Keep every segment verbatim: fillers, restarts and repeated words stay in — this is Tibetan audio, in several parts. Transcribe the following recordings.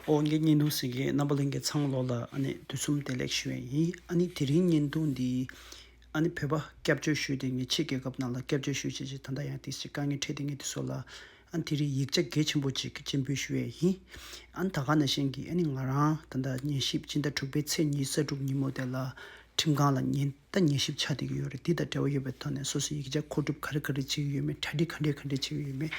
ཨོ་ངའི་བརྙན་ཐུང་གཟིགས་མཁན་རྣམ་པ་ལྷན་རྒྱས་ཚང་མ་ལོགས་ལ་ཨ་ནི་དུས་གསུམ་བདེ་ལེགས་ཞུ་ཡས་ཡིན། ཨ་ནི་དེ་རིང་བརྙན་ཐུང་འདི་ཨ་ནི་བོད་པ་སྐྱབས་བཅོལ་ཞུས་ཏེ་ངས་ཕྱི་རྒྱལ་ཁབ་ནང་ལ་སྐྱབས་བཅོལ་ཞུས་བྱས་བྱས་ད་ལྟ་ཡང་དེ་ཅིག་དཀའ་ངལ་འཕྲད་དེ་ངས་དེ་ཚོ་ལ་ཨ་ནི་དེ་རིང་ཡིག་ཆ་གལ་ཆེན་པོ་ཅིག་སྤྱན་འབུལ་ཞུ་ཡས་ཡིན། ཨ་ནི་ད་ག་ནང་བཞིན་གྱི་ཨ་ནི་ང་རང་ད་ལྟ་ཉན་ཞིབ་སྤྱི་ཟླ་དྲུག་པའི་ཚེས་ཉི་ཤུ་རྩ་དྲུག་ཉིན་མོ་དེ་ལ་ཁྲིམས་ཁང་ལ་ཉན་ད་ཉན་ཞིབ་ཆགས་བསྡད་ཀྱི་ཡོད་རེད། འདི་དང་འབྲེལ་བ་ཡོད་པའི་ཐོག་ནས་སོ་སོའི་ཡིག་ཆ་མཁོ་སྒྲུབ་ག་རེ་ག་རེ་བྱེད་ཀྱི་ཡོད་མེད། གྲ་སྒྲིག་ག་འདྲས་ག་འདྲས་བྱེད་ཀྱི་ཡོད་མེད།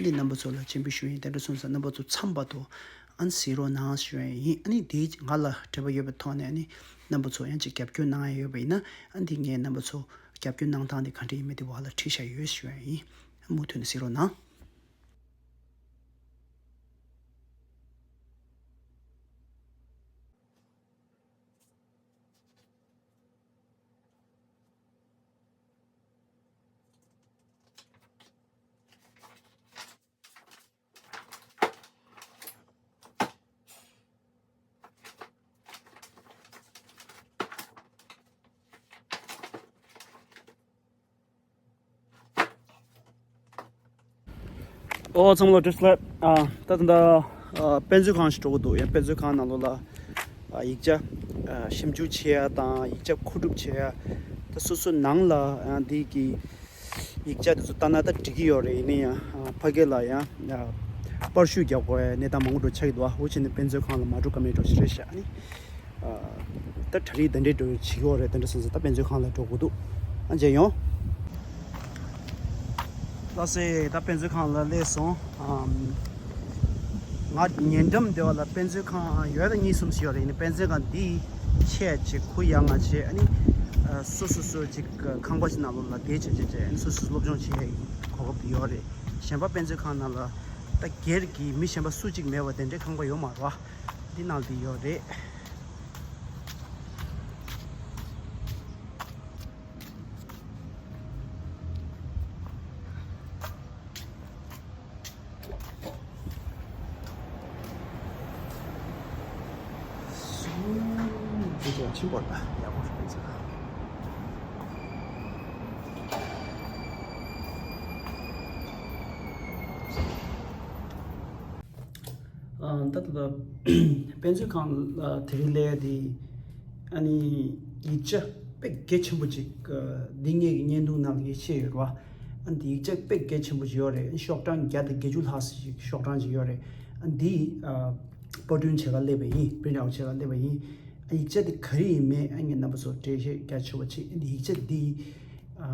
འདི་རྣམ་པ་ཚོ་ལ་སྤྱན་འབུལ་ཞུ་ཡིན། དེ་འདྲ་སོང་ཙང་རྣམ་པ་ཚོ་མཚམས་བར་དུ་ཨ་ནི་གཟིགས་རོགས་གནང་ཞུ་ཡ་ཡིན། ཨ་ནི་འདི་ང་ལ་འབྲེལ་བ་ཡོད་པའི་ཐོག་ནས་ཨ་ནི་རྣམ་པ་ཚོ་ཡང་ཅིག་རྒྱབ་སྐྱོར་གནང་ཡ་ཡོད་པ་ཡིན་ན་ཨ་འདི་ངས་རྣམ་པ་ཚོ་རྒྱབ་སྐྱོར་གནང་སྟངས་འདི་ག་འདྲས་ཡིན་མིན་འདི་འོག་ལ་བྲིས་བཞག་ཡོད་ཞུ་ཡ་ཡིན། མུ་མཐུད་ནས་གཟིགས་རོགས་གནང་། ཨོ་ཚང་མ་ལ་བཀྲ་ཤིས་བདེ་ལེགས། ཨ་ད་ད་ད་ཨ་དཔེ་མཛོད་ཁང་ཞིག་འགྲོ་གི་འདུག་ཡང་དཔེ་མཛོད་ཁང་ནང་ལོགས་ལ་ཨ་ཡིག་ཆ་ཨ་ཞིབ་འཇུག་བྱེད་ཡ་དང་ཡིག་ཆ་མཁོ་སྒྲུབ་བྱེད་ཡ་ད་སོ་སོ་ནང་ལ་ཨ་འདི་གི་ཡིག་ཆ་དེ་ཚོ་ལྟ་ན་ད་འགྲིག་གི་ཡོད་རེད། ཡིན་ན་ཡང་ཨ་ཕ་གི་ལ་ཡང་ཨ་པར་བཤུས་རྒྱག་དགོས་ཡ་གནས་སྟངས་མང་པོ་འགྲོ་ཆགས་ཀྱི་འདུག་ཨ་འོ་བྱས་ནས་དཔེ་མཛོད་ཁང་ལ་མ་འགྲོ་ཀ་མེད་འགྲོ་ཞིག་རེད་ཤག་ཨ་ནི། ད་གྲ་སྒྲིག་དེ་འདྲའི་འགྲོ་བྱེད་ཀྱི་ཡོད་རེད། དེ་འདྲ་སོང་ཙང་ད་དཔེ་མཛོད་ཁང་ལ་འགྲོ་དགོས་འདུག་ཨ་མཇལ་ཡོང་། ལགས་སེ་ད་དཔེ་མཛོད་ཁང་ལ་སླེབས་སོང་། ཨམ། ང་ཉེ་འགྲམ་དེ་བ་ལ་དཔེ་མཛོད་ཁང་ཡོད་ད་གཉིས་གསུམ་ཞིག་ཡོད་རེད། ཡིན་ནའི་དཔེ་མཛོད་ཁང་འདི་ཆེ་ཆེ་གུ་ཡངས་ང་ཆེ་ཨ་ནི་སོ་སོ་སོ་ཅིག་ཁང་པ་ཞིག་ནང་ལོགས་ལ་བསྡད་བྱས་བྱས་བྱས་ཨ་ནི་སོ་སོ་སློབ་སྦྱོང་བྱེད་ཡ་གོ་སྐབས་དེ་ཡོད་རེད། གཞན་པ་དཔེ་མཛོད་ཁང་ནང་ལ་ད་སྒེར་གྱི་མི་གཞན་པ་སུ་གཅིག་མེད་པ་དེ་འདྲའི་ཁང་པ་ཡོད་མ་རེད་བ། འདི་ནང་དེ་ཡོད་རེད། འདི་ཅང་ཆེན་པོ་ལ་ཡག་པོ་ཞིག་ཡིན་ས། ཨ་ད་ད་ད་དཔེ་མཛོད་ཁང་ལ་དེ་རིང་སླེབས་ཡ་དེ་ཨ་ནི་ཡིག་ཆ་དཔེ་གལ་ཆེན་པོ་ཅིག་འདི་ངེད་ཀྱི་བརྙན་ཐུང་ནང་ལ་ངས་བཤད་ཡོད་རེད་བ། ཨ་ནི་ཡིག་ཆ་དཔེ་གལ་ཆེན་པོ་ཅིག་ཡོད་རེད། ཤོག་གྲངས་བརྒྱ་དང་བརྒྱད་ཅུ་ལྷག་ཙམ་ཞིག་ཤོག་གྲངས་ཅིག་ཡོད་རེད། ཨ་ནི་འདི་ཨ་པར་སྐྲུན་བྱེད་ག་སླེབས་པ་ཡིན། པི་རིན་ཊི་ཨའུཊ་བྱེད་ག་སླེབས་པ་ཡིན། ཨ་ཡིག་ཆ་དེ་ག་རེ་ཡིན་མིན་ཨ་ངས་རྣམ་པ་ཚོར་འགྲེལ་བཤད་རྒྱག་ཆོག་པ་བྱེད། ཨ་ནི་ཡིག་ཆ་འདི་ཨ་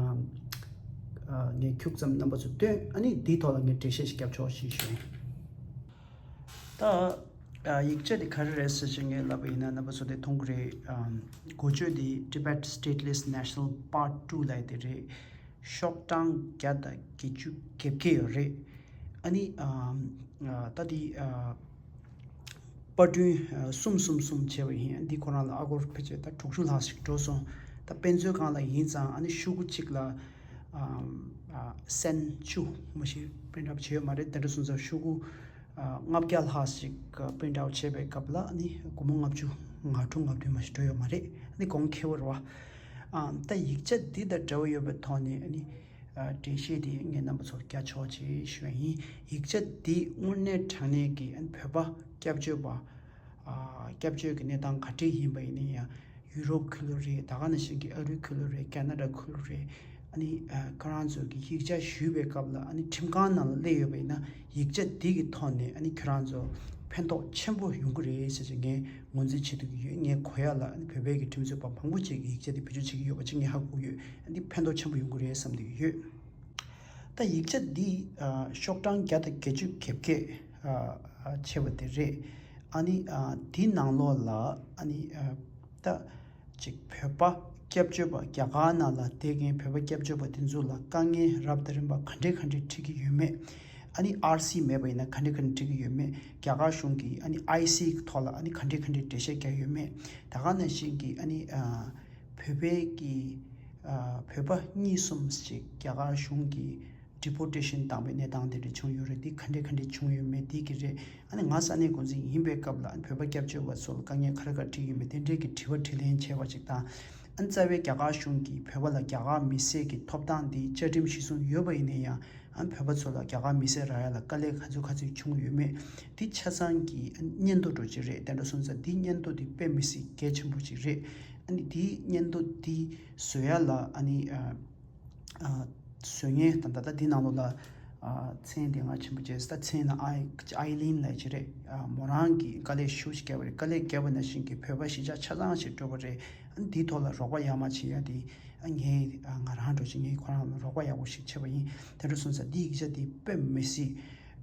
ཨ་ངས་ཁྱུག་ཙམ་རྣམ་པ་ཚོར་སྟོན། ཨ་ནི་འདིའི་ཐོག་ལ་ངས་འགྲེལ་བཤད་ཞིག་རྒྱབ་ཆོག་ཞེས་ཞུ། ད་ཨ་ཡིག་ཆ་དེ་ག་རེ་རེད་ཟེར་ཞིག་ངས་ལབ་པ་ཡིན་ན་རྣམ་པ་ཚོ་དེ་མཐོང་གི་རེད། ཨམ་འགོ་བརྗོད་དེ་Tibet Stateless National Part Two ལབ་ཡ་དེ་རེད། ཤོག་གྲངས་བརྒྱ་དང་བརྒྱད་ཅུ་གྱ་བརྒྱད་ཡོད་རེད། ཨ་ནི་ཨམ་ཨ་ད་དེ་ཨ་པར་སྐྲུན་ཨ་གསུམ་གསུམ་གསུམ་བྱས་པ་ཡིན། ཨ་འདི་ཁོ་རང་ལ་ཨ་སྒོར་ཕལ་ཆེར་ད་དྲུག་ཅུ་ལྷག་ཞིག་འགྲོ་སོང་། ད་དཔེ་མཛོད་ཁང་ལ་ཡིན་ཙང་ཨ་ནི་ཤོག་གུ་གཅིག་ལ་ཨམ་ཨ་སེན་བཅུ་མ་གཞི་པི་རིན་ཊི་ཨའུཊ་བྱས་ཡོད་མ་རེད། དེ་འདྲ་སོང་ཙང་ཤོག་གུ་ཨ་ལྔ་བརྒྱ་ལྷག་ཞིག་པི་རིན་ཊི་ཨའུཊ་བྱས་པའི་སྐབས་ལ་ཨ་ནི་སྒོར་མོ་ལྔ་བཅུ་ང་དྲུག་ང་བདུན་མ་གཞི་འགྲོ་ཡོད་མ་རེད། ཨ་ནི་གོང་ཁེ་པོ་རེད་བ། ཨ་ད་ཡིག་ཆ་འདི་དང་འབྲེལ་བ་ཡོད་པའི་ཐོག་ནས་ཨ་ནི་ཨ་འགྲེལ་བཤད་དེ་ངས་རྣམ་པ་ཚོར་བསྐྱར་ཕྱོགས་ཅེས་ཞུ་བ་ཡིན། ཡིག་ཆ་འདི་དངོས་གནས་དྲང་གནས་ཀྱི་ཨ་ནི་བོད་པ་སྐྱབས་བཅོལ་བ་ཨ་སྐྱབས་བཅོལ་གྱི་གནས་སྟངས་ག་འདྲས་ཡིན་པ་ཡིན་ན་ཡང་། ཡུ་རོབ་ཁུལ་ལ་རེད། ད་ག་ནང་བཞིན་གྱི་ཨ་རིའི་ཁུལ་ལ་རེད། ཁེ་ན་ཌ་ཁུལ་ལ་རེད། ཨ་ནི་ཨ་ཁོ་རང་ཚོ་གི་ཡིག་ཆ་ཞུས་པའི་སྐབས་ལ་ཨ་ནི་ཁྲིམས་ཁང་ནང་ལ་སླེབས་ཡོད་པ་ཡིན་ན་ཡིག་ཆ་འདི་གི་ཐོག་ནས་ཨ་ནི་ཁྱོད་རང་ཚོ་ཕན་ཐོགས་ཆེན་པོ་ཡོང་གི་རེད་ཟེར་ཅིག་ངས་ངོས་འཛིན་བྱེད་ཐུབ་ཀྱི་ཡོད། ངས་གོ་ཡ་ལ་ཨ་ནི་བོད་པའི་གི་ཁྲིམས་རྩོད་པ་མང་པོ་ཅིག་གི་ཡིག་ཆ་འདི་བེད་སྤྱོད་བྱེད་ཀྱི་ཡོད་པ་ཅིག་ངས་ཧ་གོ་ཡོད། ཨ་ནི་ཕན་ཐོགས་ཆེན་པོ་ཡོང་གི་རེད་བསམ་བསྡད་ཀྱི་ཡོད། ད་ཡིག་ཆ་འདི་ཨ་ཤོག་གྲངས་བརྒྱ་དང་བརྒྱད་ཅུ་གྱ་བརྒྱད་ཨ་ཨ་བྱས་པ་དེ་རེད། ཨ་ནི་ཨ་འདི་ནང་ལོགས་ལ་ཨ་ནི་ཨ་ད་ཅིག་བོད་པ་སྐྱབས་བཅོལ་བ་རྒྱ་གར་ནང་ལ་བསྡད་མཁན་བོད་པ་སྐྱབས་བཅོལ་བ་དེ་ཚོ་ལ་དཀའ་ངལ་རབ་དང་རིམ་པ་ག་འདྲས་ག་འདྲས་འཕྲད་ཀྱི་ཡོད་མེད། ཨ་ནི་ཨར་སི་མེད་པ་ཡིན་ན་ག་འདྲས་ག་འདྲས་འཕྲད་ཀྱི་ཡོད་མེད། རྒྱ་གར་གཞུང་གིས་ཨ་ནི་ཨའི་སི་གི་ཐོག་ལ་ཨ་ནི་ག་འདྲས་ག་འདྲས་འགྲེལ་བཤད་རྒྱག་ཡོད་མེད། ད་ག་ནང་བཞིན་གྱི་ཨ་ནི་ཨ་བོད་པའི་གི་ཨ་བོད་པ་གཉིས་གསུམ་ཞིག་རྒྱ་གར་གཞུང་གིས་ཌི་པོ་ཊེ་ཤན་བཏང་བའི་གནས་སྟངས་དེ་འདྲ་བྱུང་ཡོད་རེད། འདི་ག་འདྲས་ག་འདྲས་བྱུང་ཡོད་མེད་འདི་གི་རེད། ཨ་ནི་ང་ས་གནས་འགོ་འཛིན་ཡིན་པའི་སྐབས་ལ་ཨ་ནི་བོད་པ་སྐྱབས་བཅོལ་བ་ཚོ་ལ་དཀའ་ངལ་ག་རེ་ག་རེ་འཕྲད་ཡོད་མེད་དེ་འདྲས་ཀྱི་དྲི་བ་དྲིས་ལན་བྱས་པ་ཅིག་དང་། ཨ་ནི་རྩ་བའི་རྒྱ་གར་གཞུང་གིས་བོད་པ་ལ་རྒྱ་གར་མི་སེར་གྱི་ཐོབ་ཐང་འདི་བཅའ་ཁྲིམས་གཞིར་བཟུང་ཡོད་པ་ཡིན་ན་ཡང་ བོད་པ་ཚོ་ལ་རྒྱ་གར་མི་སེར་རག་ཡ་ལ་དཀའ་ལས་ག་ཚོད་ག་ཚོད་བྱུང་ཡོད་མེད་དེ་ཆ་ཚང་གི་སྙན་ཐོ་འདྲ་ཅིག་རེད། དེ་འདྲ་སོང་ཙང་དེ་སྙན་ཐོ་དེ་དཔེ་མི་སྲིད་གལ་ཆེན་པོ་ཅིག་རེད། ཨ་ནི་དེ་སྙན་ཐོ་དེ་བཟོ་ཡ་ལ་ཨ་ནི་ཨ་ཨ་བཟོ་མཁན་ད་ལྟ་ད་དེ་ནང་ལོགས་ལ་ཨ་མཚན་དེ་ང་ཆེན་པོ་བྱས། ད་མཚན་ནི་ཨའི་ཨའི་ལིན་ལབ་ཅིག་རེད། ཨ་མོ་རང་གིས་དཀའ་ལས་ཞེ་པོ་ཅིག་བརྒྱབ་པ་རེད། དཀའ་ལས་བརྒྱབ་པ་ནང་བཞིན་གྱི་བོད་པ་གཞིས་ཆགས་ཆ་ཚང་ཞིག་འགྲོ་བ་རེད། ཨ་ནི་དེའི་ཐོག་ལ་རོགས་པ་ཡར་མར་བྱེད་ཡ་དེ། ཨ་ངས་ཨ་ང་རང་འདྲ་ཅིག་ངས་ཁོ་རང་ལ་རོགས་པ་ཡག་པོ་ཞིག་བྱས་པ་ཡིན། དེ་འདྲ་སོང་ཙང་འདི་ཡིག་ཆ་འདི་དཔེ་མི་སྲིད།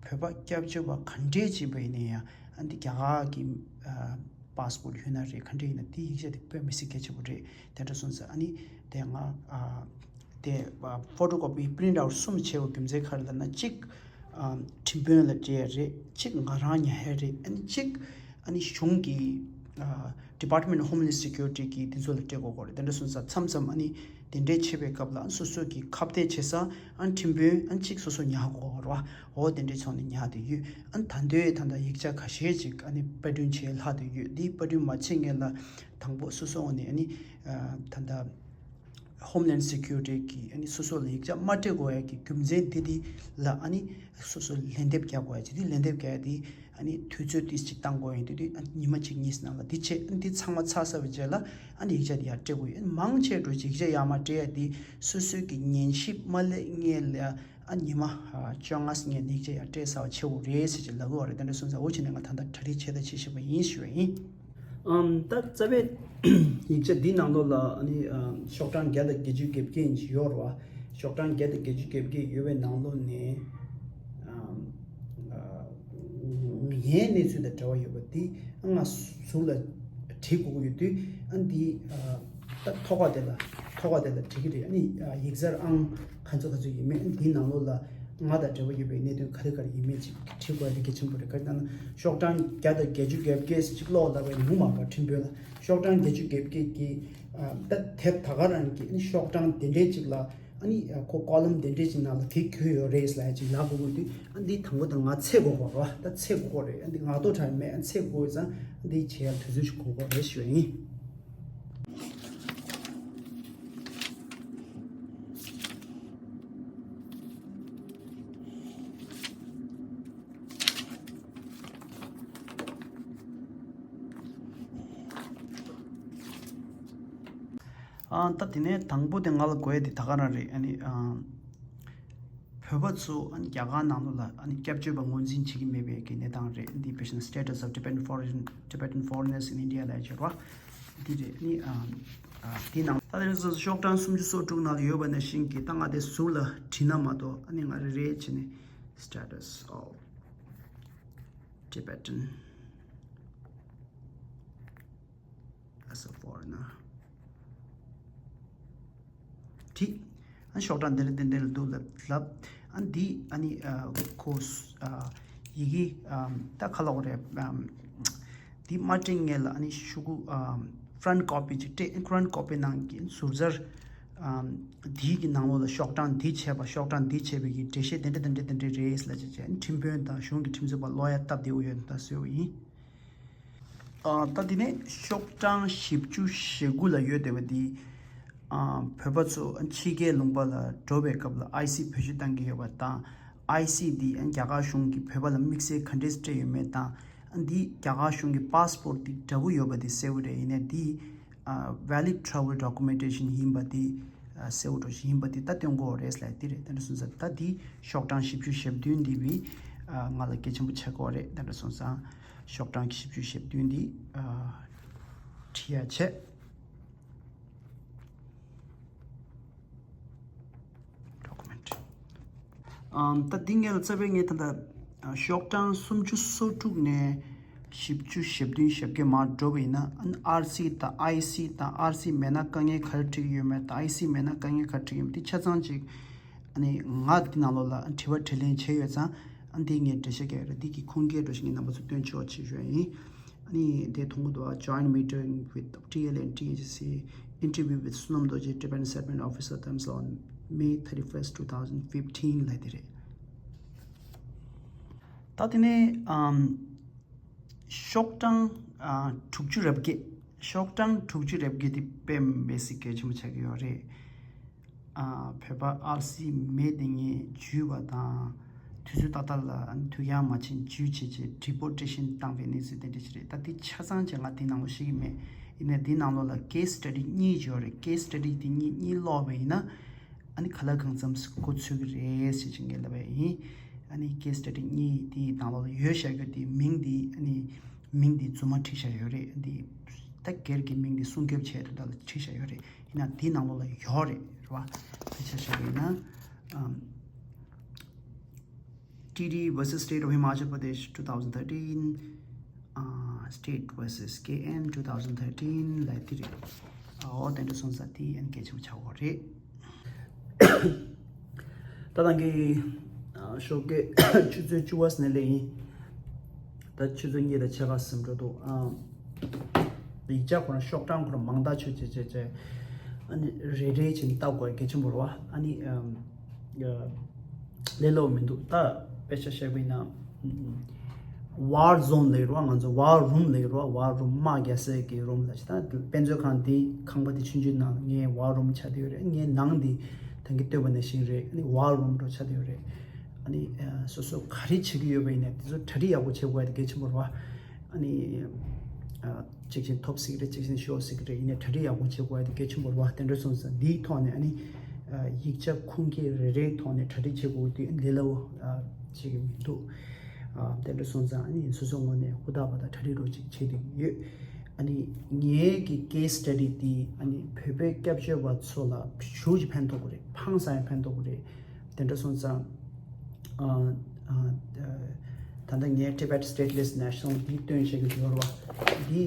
བོད་པ་སྐྱབས་བཅོལ་བ་ག་འདྲས་ཅིག་ཡིན་པ་ཡིན་ན་ཡང་ཨ་འདི་རྒྱ་གར་གྱི་ཨ་པཱ་སི་པོར་ཊི་ཡོད་ན་རེད། ག་འདྲས་ཡིན་ན་འདི་ཡིག་ཆ་འདི་དཔེ་མི་སྲིད་གལ་ཆེན་པོ་རེད། དེ་འདྲ་སོང་ཙང་ཨ་ནི་དེ་ང་ཨ་དེ་ཨ་ཕོ་ཊོ་ཀོ་པི་པི་རིན་ཊི་ཨའུཊ་གསུམ་བྱས་པ་རྒྱུ་མཚན་ག་རེ་ལབ་ན། གཅིག་ཨ་ཁྲིམས་དཔོན་ལ་སྤྲད་ཡ་རེད། གཅིག་ང་རང་ཉར་ཡ་རེད། ཨ་ནི་གཅིག་ཨ་ནི་གཞུང་གི་ཨ་Department of Homeland Security གི་དེ་ཚོ་ལ་སྤྲད་དགོས་ཀྱི་རེད། དེ་འདྲ་སོང་ཙང་མཚམས་མཚམས་ཨ་ནི་དེ་འདྲའི་བྱེད་པའི་སྐབས་ལ་ཨ་སོ་སོ་གི་ཁ་གཏད་བྱེད་ས་ཨ་ཁྲིམས་དཔོན་ཨ་གཅིག་སོ་སོ་ཉར་དགོས་ཀྱི་རེད་བ། འོ་དེ་འདྲའི་ཕྱོགས་ནས་ཉར་བསྡད་ཡོད། ཨ་ད་ལྟའི་ད་ལྟ་ཡིག་ཆ་ཁ་ཤས་ཅིག་ཨ་ནི་པར་སྐྲུན་བྱས་ལྷག་བསྡད་ཡོད། འདི་པར་སྐྲུན་མ་བྱེད་སྔོན་ལ་དང་པོ་སོ་སོ་ནས་ཨ་ནི་ཨ་ད་ལྟ་Homeland Security གི་ཨ་ནི་སོ་སོ་ལ་ཡིག་ཆ་མ་སྤྲད་དགོས་ཡ་གི་རྒྱུ་མཚན་དེ་དེ་ལ་ཨ་ནི་སོ་སོ་ལན་འདེབས་རྒྱག་དགོས་ཡ་ཅིག་དེ་ལན་འདེབས་རྒྱག་ཡ་དེ་ཨ་ནི་དུས་ཚོད་ཏིས་ཅིག་བཏང་དགོས་ཡིན། དེ་དུས་ཨ་ཉི་མ་གཅིག་གཉིས་ནང་ལ་དེ་བྱས། ཨ་འདི་ཚང་མ་ཚར་ཚར་བའི་རྗེས་ལ་ཨ་ནི་ཡིག་ཆ་དེ་ཡར་སྤྲད་དགོས་ཡིན། མང་ཆེ་འགྲོ་ཅིག་ཡིག་ཆ་ཡར་མར་སྤྲད་ཡ་དེ་སོ་སོའི་གི་ཉན་ཞིབ་མ་སླེབས་སྔོན་ལ་ཨ་ཉི་མ་ཨ་བཅོ་ལྔ་སྔོན་ནས་ཡིག་ཆ་ཡར་སྤྲད་ཚར་བ་བྱེད་དགོས་རེད་ཟེར་ཅིག་ལབ་ཀྱི་ཡོད་རེད། དེ་འདྲ་སོང་ཙང་འོ་བྱས་ནས་ང་ད་ལྟ་གྲ་སྒྲིག་བྱས་དང་བྱེད་བཞིན་པ་ཡིན་ཞུ་བ་ཡིན། ཨམ་ད་རྩ་བའི་ཡིག་ཆ་འདི་ནང་ལོགས་ལ་ཨ་ནི་ཨམ་ཤོག་གྲངས་བརྒྱ་དང་བརྒྱད་ཅུ་གྱ་བརྒྱད་ཡིན་ཞིག་ཡོད་རེད་བ། ཤོག་གྲངས་བརྒྱ་དང་བརྒྱད་ཅུ་གྱ་བརྒྱད་ཡོད་པའི་ནང་ལོགས་ནས་ཨམ་ཨ་ངའི་གནས་ཚུལ་དང་འབྲེལ་བ་ཡོད་པ་འདི་ང་ཟུར་ལ་བྲིས་དགོས་ཀྱི་ཡོད་དུས། ཨ་འདི་ཨ་ད་ཐོག་ཁ་དེ་ལ་ཐོག་ཁ་དེ་ལ་བྲིས་ཀྱི་རེད། ཨ་ནི་ཨ་ཡིག་ཚང་ཨང་ག་ཚོད་ག་ཚོད་ཡིན་མིན་ཨ་འདིའི་ནང་ལོགས་ལ་ང་དང་འབྲེལ་བ་ཡོད་པའི་གནད་དོན་ག་རེ་ག་རེ་ཡིན་མིན་ཅིག་བྲིས་དགོས་ཡ་དེ་གལ་ཆེན་པོ་རེད། ག་རེ་ལབ་ན་ཤོག་གྲངས་བརྒྱ་དང་བརྒྱད་ཅུ་གྱ་བརྒྱད་ཅིག་ཀློག་ལབ་པ་ཡིན་ནམ་མ་གོ། ཁྲིམས་དཔོན་ལ་ཤོག་གྲངས་བརྒྱད་ཅུ་གྱ་བརྒྱད་ཀྱི་ཨ་ད་དེབ་ད་ག་རང་གི་ཨ་ནི་ཤོག་གྲངས་དེ་འདྲའི་ཅིག་ལ་ཨ་ནི་ཁོ་ཀོ་ལམ་དེ་འདྲའི་ཅིག་ནང་ལ་དེ་འཁོད་ཡོད་རེད་ལབ་ཡ་ཅིག་ལབ་དགོས་ཀྱི་དུས། ཨ་འདི་དང་པོ་དང་ང་འཚོལ་དགོས་པ་རེད་བ། ད་འཚོལ་དགོས་རེད། ཨ་འདི་ངག་ཐོག་དྲངས་མེད། ཨ་འཚོལ་དགོས་ཙང་ཨ་འདི་བྱེད་ཡ་དུས་ཚོད་ཞིག་དགོས་ཀྱི་རེད་ཞུ་ཡ་ཡིན། ཨ་ད་དེ་ནས་དང་པོ་དེ་ང་ལ་དགོས་ཡ་དེ་ད་ག་རང་རེད། ཨ་ནི་ཨ་བོད་པ་ཚོ་ཨ་ནི་རྒྱ་གར་ནང་ལོགས་ལ་ཨ་ནི་སྐྱབས་བཅོལ་བ་ངོས་འཛིན་བྱེད་ཀྱི་མེད་པའི་གི་གནས་སྟངས་རེད། འདི་དཔེར་ན་Status of Tibetan Foreign Tibetan Foreigners in India ལབ་ཡ་ཅིག་རེད་བ། འདི་རེད། ཨ་ནི་ཨ་ཨ་དེའི་ནང་ད་དེ་ནས་ཤོག་གྲངས་སུམ་ཅུ་སོ་དྲུག་ནང་ལ་ཡོད་པ་ནང་བཞིན་གྱི་ད་ང་དེ་ཟུར་ལ་བྲིས་ན་མ་གཏོགས་ཨ་ནི་ང་རེ་རེ་བྱས་ནས་Status of Tibetan as a foreigner བྲིས། ཨ་ཤོག་གྲངས་འདི་འདྲ་འདི་འདྲ་ལ་འདུག་ལབ་ལབ། ཨ་འདི་ཨ་ནི་ཨ་ཁོ་ཨ་ཡི་གེ་ཨ་ད་ཁ་ལོག་རེད། ཨམ་འདི་མ་སྤྲད་སྔོན་ལ་ཨ་ནི་ཤོག་གུ་ཨམ་front copy ཅིག་སྤྲད། front copy ནང་གི་ཟུར་གཟར་ཨམ་འདི་གི་ནང་ལོགས་ལ་ཤོག་གྲངས་འདི་བྱས་པ་ཤོག་གྲངས་འདི་བྱས་པའི་གི་འགྲེལ་བཤད་འདི་འདྲ་འདི་འདྲ་འདི་འདྲ་རེད་ལབ་ཅིག་བྱས། ཨ་ནི་ཁྲིམས་དཔོན་དང་གཞུང་གི་ཁྲིམས་རྩོད་པ་ཀློག་ཡ་སྟབས་བདེ་བོ་ཡོད་ད་བཟོས་པ་ཡིན། ཨ་ད་དེ་ནས་ཤོག་གྲངས་བཞི་བཅུ་ཞེ་དགུ་ལ་ཡོད་བསྡད་པ་འདི། ཨ་བོད་པ་ཚོ་ཕྱི་རྒྱལ་ལུང་པ་ལ་འགྲོ་བའི་སྐབས་ལ་ཨའི་སི་བེད་སྤྱོད་གཏང་གི་ཡོད་པ་དང་། ཨའི་སི་འདི་རྒྱ་གར་གཞུང་གིས་བོད་པ་ལ་དམིགས་བསལ་ག་འདྲས་སྤྲད་ཡོད་མེད་དང་། འདི་རྒྱ་གར་གཞུང་གི་པཱ་སི་པོར་ཊི་འདི་འདྲ་པོ་ཡོད་པ་འདི་གསལ་པོ་རེད། ཡིན་ནའི་འདི་ཨ་valid travel documentation ཡིན་པ་འདི་ཨ་གསལ་པོ་འདྲ་ཞིག་ཡིན་པ་འདི་ད་སྟོན་དགོས་རེད་ལབ་འདི་རེད། དེ་འདྲ་སོང་ཙང་ད་འདི་ཤོག་གྲངས་བཞི་བཅུ་ཞེ་བདུན་འདི་བི་ཨ་ང་ལ་གལ་ཆེན་པོ་ཆགས་ཀྱི་ཡོད་རེད། དེ་འདྲ་སོང་ཙང་། ཤོག་གྲངས་བཞི་བཅུ་ཞེ་བདུན་འདི་ཨ་བྲིས་ཡ་བྱས། Document ཨམ་ད་འདི་ངས་ལ་རྩ་བའི་ངས་ད་ལྟ་ཨ་ཤོག་གྲངས་སུམ་ཅུ་སོ་དྲུག་ནས་བཞི་བཅུ་ཞེ་བདུན་ཞེ་བརྒྱད་མར་འགྲོ་བ་ཡིན་ན། ཨ་ནི་ཨར་སི་དང་ཨའི་སི་དང་། ཨར་སི་མེད་ན་དཀའ་ངལ་ག་རེ་འཕྲད་ཀྱི་ཡོད་མེད་དང་། ཨའི་སི་མེད་ན་དཀའ་ངལ་ག་རེ་འཕྲད་ཀྱི་ཡོད་མེད་དེ་ཆ་ཚང་ཅིག་ཨ་ནི་ང་འདི་ནང་ལོགས་ལ་དྲི་བ་དྲིས་ལན་བྱས་ཡོད་ཙང་། ཨ་འདི་ངས་འགྲེལ་བཤད་རྒྱག་ཡོད་རེད། འདི་གི་ཁུངས་སྐྱེལ་འདྲ་ཞིག་ངས་རྣམ་པ་ཚོ་སྟོན་ཆོག་ཅེས་ཞུ་ཡ་ཡིན། ཨ་ནི་དེ་མཐོང་གི་འདུག Joint meeting with T L and T H C, interview with Sonam Dorje, Tibetan settlement officer Dharamsala on May thirty-first, two thousand fifteen ལབ་དེ་རེད། ད་དེ་ནས་ཨམ་ཤོག་གྲངས་ཨ་དྲུག་ཅུ་རེ་བརྒྱད། ཤོག་གྲངས་དྲུག་ཅུ་རེ་བརྒྱད་དེ་དཔེ་མི་སྲིད་གལ་ཆེན་པོ་ཆགས་ཀྱི་ཡོད་རེད། ཨ་བོད་པ་ཨར་སི་མེད་དེ་ངས་འཇུས་པ་དང་། དུས་ཚོད་ཏག་ཏག་ལ་ཨ་ནི་དུས་འགྱངས་མ་ཕྱིན་འཇུས་བྱས་བྱས་ཌི་པོར་ཊེ་ཤན་བཏང་བའི་གནས་ཚུལ་དེ་འདྲ་ཞིག་རེད། ད་དེ་ཆ་ཚང་ཅིག་ང་དེའི་ནང་ལོགས་ཤེས་ཀྱི་མེད། ཡིན་ནའི་དེའི་ནང་ལོགས་ལ་ཀེ་སི་སི་ཊ་ཌི་གཉིས་ཡོད་རེད། ཀེ་སི་སི་ཊ་ཌི་དེ་གཉིས་གཉིས་ཀློག་པ་ཡིན་ན་ཨ་ནི་ག་ལ་གང་འཚམ་མགོ་ཚོད་ཀྱི་རེད་ཟེར་ཅིག་ངས་ལབ་པ་ཡིན། ཨ་ནི་ཀེ་སི་སི་ཊ་ཌི་གཉིས་དེའི་ནང་ལོགས་ལ་ཡོད་བཞག་རྒྱུ་དེ་མིང་དེ་ཨ་ནི་མིང་དེ་རྫུན་མ་བྲིས་བཞག་ཡོད་རེད། འདི་ད་སྒེར་གྱི་མིང་དེ་སྲུང་སྐྱོབ་བྱས་དོན་དག་ལ་བྲིས་བཞག་ཡོད་རེད། ཡིན་ན་དེའི་ནང་ལོགས་ལ་ཡོད་རེད། རེད་བ། དཔེ་ཆ་བཞག་པ་ཡིན་ན་ཨམ། T D versus State of Himachal Pradesh two thousand thirteen, uh, State versus K M two thousand thirteen ལ་དེ་རེད། ཨོ་དེ་འདྲ་སོང་ཙང་དེ་ཡན་གལ་ཆེན་པོ་ཆགས་ཡོད་རེད། ད་ཐེངས་ཀྱི་ཨ་ཞོགས་ཀས་ཆུ་ཚོད་བཅུ་པ་ནས་སླེབས་ཡིན། ད་ཆུ་ཚོད་གཉིས་དང་ཕྱེད་ཀ་ཟིན་འགྲོ་འདུག་ཨ། ཡིག་ཆ་ཁོ་རང་ཤོག་གྲངས་ཁོ་རང་མང་དག་ཆོད་བྱས་བྱས་བྱས། ཨ་ནི་རེ་རེ་བྱས་ནས་ལྟ་དགོས་གལ་ཆེན་པོ་རེད་བ། ཨ་ནི་ཨམ། ལས་སླ་པོ་མི་འདུག་ད་དཔེ་ཆ་བཤད་པ་ཡིན་ན། War Zone ལབ་ཀྱི་རེད་བ། ང་ཚོ་War Room ལབ་ཀྱི་རེད་བ། War Room དམག་རྒྱག་སའི་གི་རུམ་ལ་ཅི་ད་དཔེ་མཛོད་ཁང་འདི་ཁང་པ་འདི་ཆུང་ཆུང་ནང་ངའི་War Room ཆགས་བསྡད་ཡོད་རེད། ངའི་ནང་འདི་ད་གིན་བལྟས་པ་ནང་བཞིན་རེད། ཨ་ནི་War Room འདྲ་ཆགས་བསྡད་ཡོད་རེད། ཨ་ནི་ཨ་སོ་སོ་ག་རེ་བྱེད་ཀྱི་ཡོད་པ་ཡིན་ནའི་དེ་ཚོ་གྲ་སྒྲིག་ཡག་པོ་བྱེད་དགོས་ཡ་དེ་གལ་ཆེན་པོ་རེད་བ། ཨ་ནི་ཨ་གཅིག་བྱས་ཐོབ་སྲིད་ཀྱི་རེད། གཅིག་བྱས་ཤོར་སྲིད་ཀྱི་རེད། ཡིན་ནའི་གྲ་སྒྲིག་ཡག་པོ་བྱེད་དགོས་ཡ་དེ་གལ་ཆེན་པོ་རེད་བ། དེ་འདྲ་སོང་ཙང་འདིའི་ཐོག་ནས་ཨ་ནི་ཨ་ཡིག་ཆ་ཁུངས་སྐྱེལ་རེ་རེའི་ཐོག་ནས་གྲ་སྒྲིག་བྱེད་དགོས་དུས་ལས་སླ་པོ་ཨ་བྱེད་ཀྱི་མི་འདུག་ཨ་དེ་འདྲ་སོང་ཙང་ཨ་ནི་སོ་སོའི་ངོས་ནས་ཧུར་ཐག་པ་དང་གྲ་སྒྲིག་རོགས་ཅིག་བྱེད་བསྡད་ཀྱི་ཡོད། ཨ་ནི་ངའི་གི་case study དེ་ཨ་ནི་བོད་པའི་སྐྱབས་བཅོལ་བ་ཚོ་ལ་ཞེ་པོ་ཅིག་ཕན་ཐོགས་ཀྱི་རེད། ཧང་སང་ཡང་ཕན་ཐོགས་ཀྱི་རེད། དེ་འདྲ་སོང་ཙང་། ཨ་ཨ་ད་ལྟ་ངས་Tibet Stateless National འདི་བཏོན་བྱེད་ཀྱི་ཡོད་རེད་བ། འདི་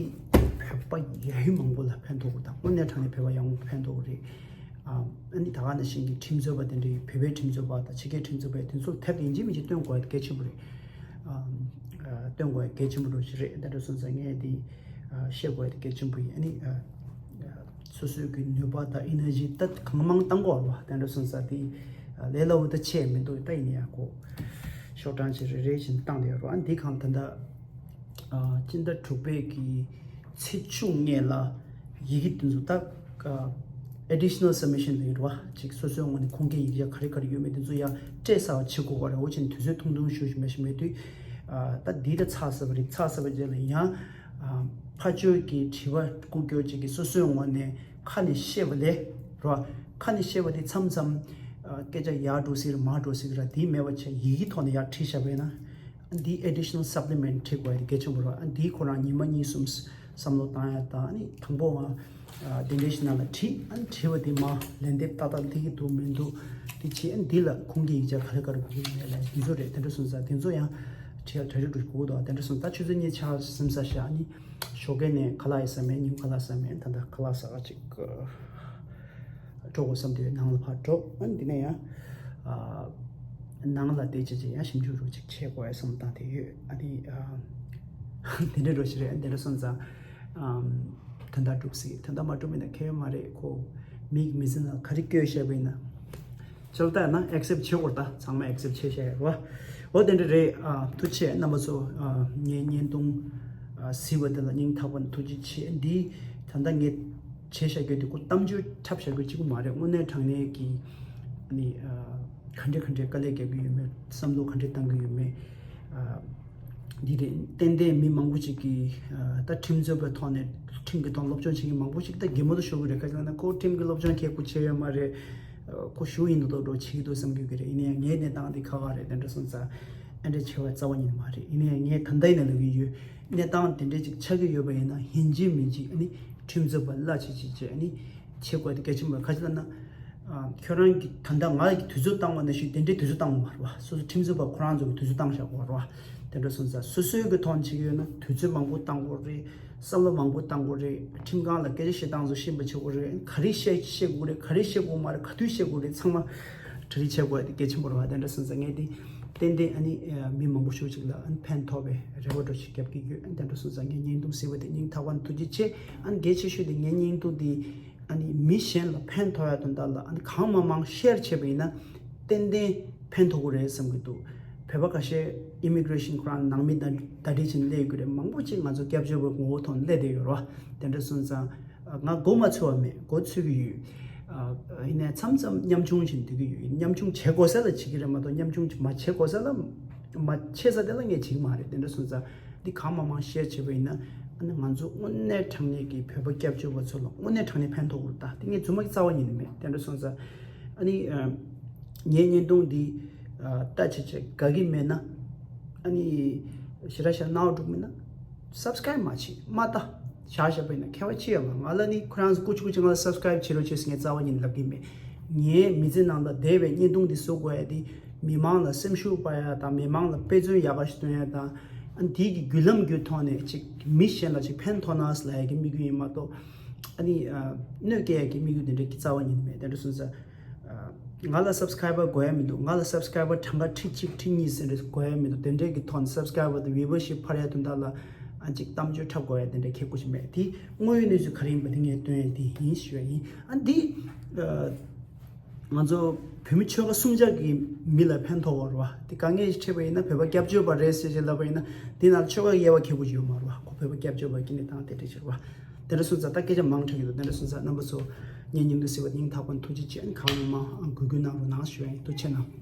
བོད་པ་ཡ་ཧུ་མང་པོ་ལ་ཕན་ཐོགས་ཀྱི་དང་དངོས་གནས་དྲང་གནས་བོད་པ་ཡག་མོ་ཕན་ཐོགས་ཀྱི་རེད། ཨ་ཨ་ནི་ད་ག་ནང་བཞིན་གྱི་ཁྲིམས་རྩོད་པ་དེ་འདྲའི་བོད་པའི་ཁྲིམས་རྩོད་པ་དང་ཕྱི་རྒྱལ་ཁྲིམས་རྩོད་པ་དེ་ཚོར་ཐད་ཡིན་གཅིག་མིན་གཅིག་སྟོན་དགོས་ཡ་གལ་ཆེན་པོ་རེད། ཨ་ཨ་སྟོན་དགོས་ཡ་གལ་ཆེན་པོ་རེད་ཞིག་རེད། དེ་འདྲ་སོང་ཙང་ངས་འདི་ཨ་བཤད་དགོས་ཡ་དེ་གལ་ཆེན་པོ་ཡིན། ཨ་ནི་ཨ། སོ་སོའི་གི་ནུས་པ་དང་ཨེ་ནར་ཇི་ད་གང་མང་བཏང་དགོས་རེད་བ། དེ་འདྲ་སོང་ཙང་དེ་ལས་སླ་པོ་ད་ཆེ་མི་འདུག་ད་ཡིན་ཡང་ཁོ་ཤོག་གྲངས་ཅིག་རེ་རེ་བཞིན་བཏང་བསྡད་ཡོད་རེད་བ། འདི་གང་ད་ལྟ་ཨ་སྤྱི་ཟླ་དྲུག་པའི་གི་ཚེས་བཅུ་ལྔ་ལ་ཡི་གེ་དེ་ཚོ་ད་ཨ་additional submission ལབ་ཡོད་རེད་བ། ཅིག་སོ་སོའི་ངོས་ནས་ཁུངས་སྐྱེལ་ཡིག་ཆ་ག་རེ་ག་རེ་ཡོད་མེད་དེ་ཚོ་ཡང་སྤྲད་ཚར་བ་བྱེད་དགོས་པ་རེད། འོ་ཅིག་དུས་ཚོད་ཐུང་ཐུང་ཞུ་ཞུ་མ་ཞུ་མེད་དུས་ཨ་ད་འདི་ད་ཚར་ཚར་བ་རེད། ཚར་ཚར་བ་རྗེས་ལ་ཡང་ཨ་ཕར་ཕྱོགས་ཀྱི་དྲི་བ་བཀོད་སྐྱོར་ཅིག་གིས་སོ་སོའི་ངོས་ནས་ཁ་ནས་བཤད་པ་ལས་རོ། ཁ་ནས་བཤད་པ་དེ་མཚམས་མཚམས་ཨ་སྐད་ཆ་ཡར་འགྲོ་སྲིད་རེད་མར་འགྲོ་སྲིད་རེད། དེ་མེད་པ་བྱས་ཡི་གེ་ཐོག་ནས་ཡར་བྲིས་བཞག་པ་ཡིན་ན་འདི་additional supplement བྲིས་དགོས་ཡ་དེ་གལ་ཆེན་པོ་རེད། ཨ་འདིའི་ཁོ་རང་ཉི་མ་གཉིས་གསུམ་བསམ་བློ་བཏང་ཡ་དང་། ཨ་ནི་དང་པོ་ང་ཨ་དེ་འདྲའི་ཞིག་ནང་ལ་བྲིས། ཨ་ནི་བྲིས་པ་དེ་མར་ལན་འདེབས་ཏག་ཏག་འདི་གི་འདུག་མི་འདུག་དེ་བྱས། ཨ་ནི་འདི་ལ་ཁུངས་སྐྱེལ་ཡིག་ཆ་ག་རེ་ག་རེ་དགོས་ཀྱི་ཡོད་མེད་ལ་དེ་ཚོ་རེད། དེ་འདྲ་སོང་ཙང་དེ་ཚོ་ཡང་བྲིས་ཡ་གྲ་སྒྲིག་འགྲོ་དགོས་འདུག་དེ་འདྲ་སོང་ཙང་ད་ཆུ་ཚོད་གཉིས་ཆགས་སེམས་ས་བཞག་ཨ་ནི་ཞོགས་ཀས་ནས་ཁ་ལག་ཡང་ཟ་མེད། ཉིན་ཁ་ལག་ཟ་མེད། ད་ལྟ་ཁ་ལག་ཟ་ག་ཅིག་འགྲོ་དགོས་བསམ་དུས་ནང་ལ་ཕར་འགྲོ། ཨ་ནི་འདི་ནས་ཡང་ཨ་ནང་ལ་བསྡད་བྱས་བྱས་ཡང་ཞིབ་འཇུག་རུ་ཅིག་བྱེད་དགོས་ཡ་བསམ་བཏང་དེ་ཡོད། ཨ་ནི་ཨ་དེ་འདྲ་འགྲོ་ཞིག་རེད། དེ་འདྲ་སོང་ཙང་ཨམ་དོན་དག་འགྲུབ་སྲིད། དོན་དག་མ་འགྲུབ་མིན་ན་ཁྱད་ཡོད་མ་རེད། ཁོ་མིག་མི་ཟིན་ན་ག་རེ་བསྐྱོད་བཤད་པ་ཡིན་ན། ཅོག་ལྟ་ན་accept བྱེད་དགོས། ད་ཚང་མ་accept བྱེད་བཤད་རོ། འོ་དེ་འདྲ་རེད། ཨ་ཐུགས་རྗེ་ཆེ། རྣམ་པ་ཚོ་ཨ་ངའི་བརྙན་ཐུང་ཨ་གཟིགས་པ་དེ་ལ་སྙིང་ཐག་པ་ནས་ཐུགས་རྗེ་ཆེ། འདི་ད་ལྟ་ངས་བྱས་བཞག་རྒྱུ་དེ་ཁོ་གཏམ་བརྗོད་འཁྲབ་བཞག་རྒྱུ་གཅིག་པུ་མ་རེད། དངོས་གནས་དྲང་གནས་ཀྱི་ནི་ཨ་ག་འདྲས་ག་འདྲས་དཀའ་ལས་རྒྱག་གི་ཡོད་མེད། བསམ་བློ་ག་འདྲས་བཏང་གི་ཡོད་མེད། ཨ་འདི་རེད། ཏན་ཏན་མི་མང་པོ་ཅིག་གིས་ཨ་ད་ཁྲིམས་རྩོད་པའི་ཐོག་ནས་ཁྲིམས་ཀྱི་ཐོག་སློབ་སྦྱོང་བྱེད་མཁན་མང་པོ་ཞིག་ད་གད་མོ་ད་ཤོར་གི་རེད། ག་ཅི་ལབ་ན་ཁོ་ཁྲིམས་ཀྱི་སློབ་སྦྱོང་མཁན་ཁོ་བྱས་ཡོད་མ་རེད། ཁོ་ཞུ་ཡིན་འདུག་འགྲོ་བྱེད་ཀྱི་འདུག་བསམ་གྱི་རེད། ཡིན་ནའི་ངའི་གནས་སྟངས་འདི་ཁག་ཁག་རེད། དེ་འདྲ་སོང་ཙང་ཨ་འདྲ་བྱེད་པ་རྩ་བ་ཉིད་ནས་མ་རེད། ཡིན་ནའི་ངས་ད་ལྟ་ཡིན་ན་ལབ་ཀྱི་ཡོད། གནས་སྟངས་དེ་འདྲ་ཅིག་ཆགས་ཀྱི་ཡོད་པ་ཡིན་ན་ཡིན་གཅིག་མིན་གཅིག་ཨ་ནི་ཁྲིམས་རྩོད་པ་གླ་བྱེད་བྱེད་བྱེད་ཨ་ནི་བྱེད་དགོས་དེ་གལ་ཆེན་པོ་རེད། ག་ཅི་ལབ་ན། ཨ་ཁྱོད་རང་གིས་ད་ལྟ་ང་གིས་དུས་ཚོད་བཏང་བ་ནང་བཞིན་དེ་འདྲའི་དུས་ཚོད་བཏང་བ་མ་རེད་བ། སོ་སོ་ཁྲིམས་རྩོད་པ་ཁོ་རང་ཚོ་གིས་དུས་ཚོད་བཏང་བཞག་པ་རེད་བ། དེ་འདྲ་སོང་ཙང་སོ་སོའི་གི་ཐོག་ནས་བྱེད་ཀྱི་ཡོད་ན་དུས་ཚོད་མང་པོ་བཏང་དགོས་རེད། བསམ་བློ་མང་པོ་བཏང་དགོས་རེད། ཁྲིམས་ཁང་ལ་སྐད་ཆ་བཤད་སྟངས་ཚོ་ཤེས་པ་བྱེད་དགོས་རེད། ག་རེ་བཤད་བཤད་དགོས་རེད། ག་རེ་བཤད་དགོས་མ་རེད། ག་དུས་བཤད་དགོས་རེད། ཚང་མ་གྲ་སྒྲིག་བྱེད་དགོས་དེ་གལ་ཆེན་པོ་རེད་བ། དེ་འདྲ་སོང་ཙང་ངས་དེ་ཏན་ཏན་ཨ་ནི་མི་མང་པོ་ཞིག་ཅིག་ལ་ཨ་ནི་ཕན་ཐོགས་པའི་རེ་བ་འདྲ་ཞིག་རྒྱབ་ཀྱི་ཡོད། དེ་འདྲ་སོང་ཙང་ངས་བརྙན་ཐུང་གཟིགས་པ་དེ་སྙིང་ཐག་པ་ནས་ཐུགས་རྗེ་ཆེ། ཨ་ནི་གལ་ཆེ་ཤོས་དེ་ངའི་བརྙན་ཐུང་དེ་ཨ་ནི་མི་གཞན་ལ་ཕན་ཐོགས་ཡ་དོན་དག་ལ་ཨ་ནི་གང་མང་མང་ཤེར་བྱས་པ་ཡིན་ན་ཏན་ཏན་ཕན་ཐོགས་ཀྱི་རེད་བསམ་གྱི་འདུག་བོད་པ་ཁ་ཤས་ཨི་མི་གྷི་རེ་ཤན་ཁོ་རང་ནང་མི་ད་ད་འདྲ་བྱས་ནས་སླེབས་ཡོད་ཀྱི་རེད། མང་པོ་ཅིག་ང་ཚོ་སྐྱབས་བཅོལ་བའི་ངོ་བོ་ཐོག་ནས་སླེབས་བསྡད་ཡོད་རེད་བ། དེ་འདྲ་སོང་ཙང་ང་མགོ་མ་ཚོས་པ་མེད། མགོ་ཚོས་ཀྱི་ཡོད། ཡིན་ནའི་མཚམས་མཚམས་ཉམ་ཆུང་བྱེད་འདོད་ཀྱི་ཡོད། ཉམ་ཆུང་བྱེད་དགོས་ས་ལ་བྱེད་ཀྱི་རེད་མ་གཏོགས། ཉམ་ཆུང་མ་བྱེད་དགོས་ས་ལ་མ་བྱེད་ས་དེ་ལ་ངས་བྱེད་ཀྱི་མ་རེད། དེ་འདྲ་སོང་ཙང་འདི་གང་མང་མང་ཤེར་བྱས་པ་ཡིན་ན། ཨ་ནི་ང་ཚོ་དངོས་གནས་དྲང་གནས་ཀྱི་བོད་པ་སྐྱབས་བཅོལ་བ་ཚོ་ལ་དངོས་གནས་དྲང་གནས་ཕན་ཐོགས་ཀྱི་རེད་ད། དེ་ངས་རྫུན་མ་གི་རྩ་བ་ཉིད་ནས་མེད། དེ་འདྲ་སོང་ཙང་ཨ་ནི་ངའི་བརྙན་ཐུང་འདི་ལྟ་བྱེད་བྱེད་དགའ་གི་མེད་ན། ཨ་ནི་ཞེ་དྲག་ཞེ་དྲག་སྣང་བ་འགྲོ་གི་མེད་ན། སབ་སི་ཀ་རེབ་མ་བྱེད། མ་ལྟ། བཞག་བཞག་པ་ཡིན་ན་ཁྱད་པར་ཅི་ཡང་མེད། ང་ལ་ནི་ཁོ་རང་ཚོ་ཀུ་ཅི་ཀུ་ཅི་ང་ལ་སབ་སི་ཀ་རེབ་བྱེད་རོགས་བྱེད་ཟེར་ངས་རྩ་བ་ཉིད་ནས་ལབ་གི་མེད། ངའི་མི་ཚེ་ནང་ལ་འདས་པའི་བརྙན་ཐུང་འདི་བཟོ་དགོས་ཡ་དེ་མི་མང་ལ་སེམས་ཤུགས་སྤར་ཡ་དང་། མི་མང་ལ་དཔེ་མཚོན་ཡག་ག་ཞིག་སྟོན་ཡ་དང་། ཨ་ནི་དེ་གི་བརྒྱུད་ལམ་བརྒྱུད་ཐོག་ནས་ཅིག་མི་གཞན་ལ་ཅིག་ཕན་ཐོགས་ན་ཟེར་ལབ་ཡ་གི་དམིགས་ཡུལ་ཡིན་མ་གཏོགས། ཨ་ནི་གནོད་སྐྱེལ་ཡ་གི་དམིགས་ཡུལ་དེ་འདྲ་གི་རྩ་བ་ཉིད་ནས་མེད། དེ་འདྲ་སོང་ཙང་། ང་ལ་སབ་སི་ཀ་རེབ་པར་དགོས་ཡ་མི་འདུག་ང་ལ་སབ་སི་ཀ་རེབ་པར་གྲངས་ཀ་ཁྲི་གཅིག་ཁྲི་གཉིས་ཟེར་འདྲ་དགོས་ཡ་མི་འདུག་དེ་འདྲའི་གི་ཐོག་ནས་སབ་སི་ཀ་རེབ་པར་དང་བིའུ་ཝར་ཤིབ་འཕར་ཡ་དོན་དག་ལ་ཨ་ཅིག་གཏམ་བརྗོད་འཁྲབ་དགོས་ཡ་དེ་འདྲ་ཁེ་ཁུ་ཞིག་མེད། དེ་དངོས་ཡོད་གནས་ཚུལ་ག་རེ་ཡིན་པ་དེ་ངས་སྟོན་ཡ་དེ་ཡིན་ཞུ་ཡ་ཡིན། ཨ་འདི་ང་ཚོ་བོད་མི་ཆོལ་ཁ་གསུམ་ཆ་གི་མི་ལ་ཕན་ཐོགས་པ་རེད་བ། དེ་དཀའ་ངལ་ཞིག་འཕྲད་པ་ཡིན་ན། བོད་པ་སྐྱབས་བཅོལ་བ་རེད་ཟེར་ཅིག་ལབ་པ་ཡིན་ན། དེ་ནང་ཆོལ་ཁ་དབྱེ་བ་ཁེ་ཁུ་ཞིག་ཡོད་མ་རེད་བ། ཁོ་བོད་པ་སྐྱབས་བཅོལ་བ་སྐྱིད་ནས་བཏང་དེ་འདྲ་ཞིག་རེད་བ། དེ་འདྲ་སོང་ཙང་ད་སྐད་ཆ་མང་དྲགས་ཀྱི་འདུག་དེ་འདྲ་སོང་ཙང་རྣམ་པ་ཚོ་ངའི་བརྙན་ཐུང་གཟིགས་པ་སྙིང་ཐག་པ་ནས་ཐུགས་རྗེ་ཆེ། གང་མང་མང་གུས་གུས་གནང་རོགས་གནང་ཞུ་ཡ་ཡིན། ཐུགས་རྗེ་གནང་།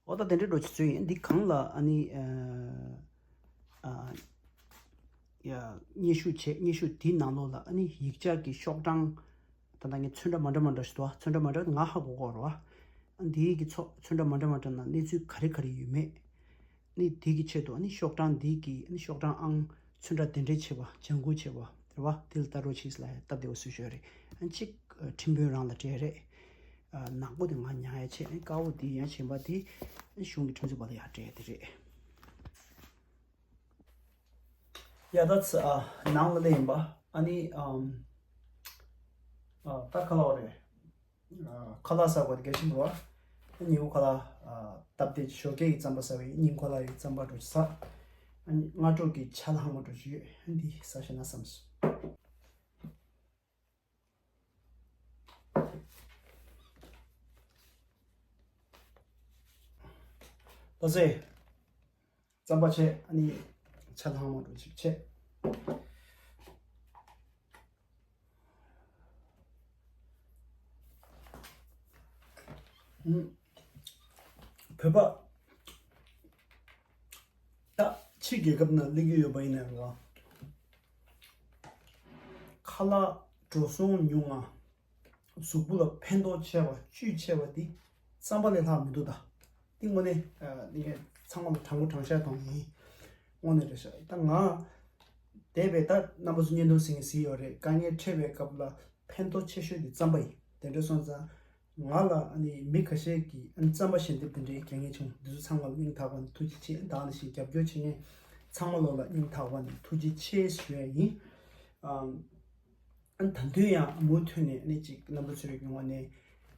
འོ་ད་དེ་འདྲའི་འགྲོ་ཆུ་ཚོད་ཡིན། འདི་གང་ལ་ཨ་ནི་ཨ་ཡ་སྙན་ཞུ་བྱས། སྙན་ཞུ་དེའི་ནང་ལོགས་ལ་ཨ་ནི་ཡིག་ཆ་གི་ཤོག་གྲངས་ད་ལྟ་ངས་ཚོན་ཁྲ་མ་འདྲ་མ་འདྲ་ཞིག་འདུག་ཚོན་ཁྲ་མ་འདྲ་ང་ཧ་གོ་གོ་རེད་བ། ཨ་འདིའི་གི་ཚོ་ཚོན་ཁྲ་མ་འདྲ་མ་འདྲ་ནང་གནས་ཚུལ་ག་རེ་ག་རེ་ཡོད་མེད། ནི་དེ་གི་ཆེད་དུ་ཨ་ནི་ཤོག་གྲངས་འདི་གི་ཨ་ནི་ཤོག་གྲངས་ཨང་ཚོན་ཁྲ་དེ་འདྲའི་ཆེ་བ། ལྗང་གུ་ཆེ་བ་རེད་བ། དེ་ལ་ལྟ་རོགས་བྱེད་ལ་སྟབས་བདེ་བ་བཟོས་ཤོས་རེད། ཨ་ནི་གཅིག་ཁྲིམས་དཔོན་རང་ལ་སྤྲད་རེད། ཨ་ནག་པོ་དེ་ང་ཉར་ཡ་ཆེད། ཨ་ནི་དཀར་པོ་དེ་ཡང་གཞན་པ་དེ་ཨ་ནི་གཞུང་གི་ཁྲིམས་རྩོད་པ་ལ་ཡར་སྤྲད་ཡ་དེ་རེད། ཡ་ད་ཚ་ཨ་ནང་ལ་སླེབས་ཡིན་པ། ཨ་ནི་ཨམ་ཨ་ད་ཁ་ལག་རེད། ཨ་ཁ་ལག་ཟ་དགོས་དེ་གལ་ཆེན་པོ་རེད། ཉིན་གུང་ཁ་ལག་ཨ་སྟབས་བདེ་ཞོགས་ཀས་ཀྱི་རྩམ་པ་ཟ་བའི་ཉིན་གུང་ཁ་ལག་ཡི་རྩམ་པ་འགྲོ་ཆ་ཟ། ཨ་ནི་སྔ་དྲོ་གི་ཇ་ལྷག་མ་འགྲོ་ཆ་ཡོད། ཨ་འདི་ཟ་ཤེས་ན་བསམ་སོང་། ལགས་སེ། རྩམ་པ་བྱས། ཨ་ནི་ཇ་ལྷག་མ་འགྲོ་ཆ་བྱས། ཨུམ། བོད་པ་ད་ཕྱི་རྒྱལ་ཁབ་ནང་སླེབས་ཀྱི་ཡོད་པ་ཡིན་ན་རེད་བ། ཁ་ལག་འགྲོ་སོང་ཉུང་ང་། གཟུགས་པོ་ལ་ཕན་ཐོགས་ཆེ་བ་བཅུད་ཆེ་བ་འདི་རྩམ་པ་ལས་ལྷག་མི་འདུག་ད་འདི་དངོས་གནས་ཨ་འདི་ངས་ཚང་མ་ལ་དྲང་པོ་དྲང་བཞག་གཏོང་ཡིན། དངོས་གནས་རེད་ཤག་ད་ང་འདས་པའི་ད་རྣམ་པ་ཚོ་བརྙན་ཐུང་གཟིགས་ངེས་གཟིགས་ཡོད་རེད། དཀའ་ངལ་འཕྲད་པའི་སྐབས་ལ་ཕན་ཐོགས་ཆེ་ཤོས་འདི་རྩམ་པ་ཡིན། དེ་འདྲ་སོང་ཙང་ང་ལ་ཨ་ནི་མི་ཁ་ཤས་ཀྱིས་ཨ་ནི་རྩམ་པ་ཞལ་འདེབས་དེ་འདྲའི་གྱོང་ངེས་བྱུང་། འདི་ཚོ་ཚང་མ་ལ་སྙིང་ཐག་པ་ནས་ཐུགས་རྗེ་ཆེ། ད་ནང་བཞིན་རྒྱབ་སྐྱོར་བྱེད་མཁན་ཚང་མ་ལོ་ལ་སྙིང་ཐག་པ་ནས་ཐུགས་རྗེ་ཆེ་ཞུ་ཡ་ཡིན། ཨམ། ཨ་ནི་ད་དུང་ཡང་མུ་མཐུད་ནས་ཨ་ནི་ཅིག་རྣམ་པ་ཚོའི་ངོས་ནས་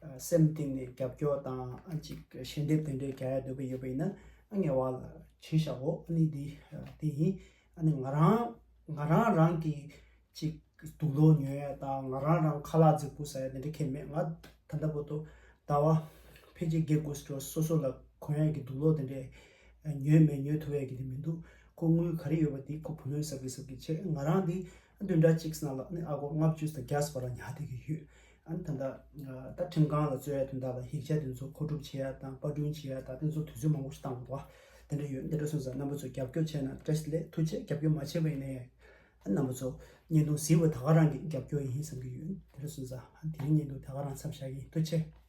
ཨ་སེམས་གཏིང་ནས་རྒྱབ་སྐྱོར་དང་ཨ་ཅིག་ཞལ་འདེབས་དེ་འདྲའི་རྒྱག་ཡ་འདོད་པ་ཡོད་པ་ཡིན་ན་ཨ་ངའི་བར་ལ་བྱེད་བཞག་གོ་ཨ་ནི་འདི་འདི་ཡིན། ཨ་ནི་ང་རང་ང་རང་རང་གི་ཅིག་དུག་ལོག་ཉོ་ཡ་དང་ང་རང་རང་ཁ་ལག་རྫིག་པོ་ཟ་ཡ་དེ་འདྲ་གང་ཡང་མེད། ང་ད་ལྟ་བར་དུ་ཟླ་བ་ཕལ་ཆེར་བརྒྱད་དགུ་ཙམ་སོ་སོ་ལ་གོན་ཡ་གི་དུག་ལོག་དེ་འདྲ་ཉོས་མེད། ཉོ་ཐུབ་ཡ་གི་དེ་མི་འདུག་ཁོ་དངུལ་ག་རེ་ཡོད་པ་དེ་ཁོ་བུ་ལོན་གཟབ་གི་གཟབ་གི་བྱས། ང་རང་དེ་བདུན་ཕྲག་གཅིག་ནང་ལ་ཨ་ནི་ཨ་སྒོར་ལྔ་བཅུ་དང་བརྒྱ་ཙམ་བར་ལ་ཉར་བསྡད་ཀྱི་ཡོད། ཨ་ནི་ད་ལྟ་ད་ཁྲིམས་ཁང་ལ་རྩོད་ཡ་དོན་དག་ལ་ཡིག་ཆ་དེ་ཚོ་མཁོ་སྒྲུབ་བྱེད་ཡ་དང་པར་སྐྲུན་བྱེད་ཡ་དང་དེ་ཚོ་དུས་ཚོད་མང་པོ་ཞིག་བཏང་འདུག་དེ་འདྲ་ཡོད། འདི་འདྲ་སོང་ཙང་རྣམ་པ་ཚོ་རྒྱབ་སྐྱོར་བྱས་ན་བཀྲ་ཤིས་བདེ་ལེགས། ཐུགས་རྗེ་ཆེ། རྒྱབ་སྐྱོར་མ་བྱས་པ་ཡིན་ན་ཡང་ཨ་རྣམ་པ་ཚོ་བརྙན་ཐུང་གཟིགས་པ་ད་ག་རང་གི་རྒྱབ་སྐྱོར་ཡིན་བསམ་གྱི་ཡོད། དེ་འདྲ་སོང་ཙང་ཨ་དེ་རིང་བརྙན་ཐུང་ད་ག་རང་མཚམས་བཞག་གི་ཡིན། ཐུགས་རྗེ་ཆེ།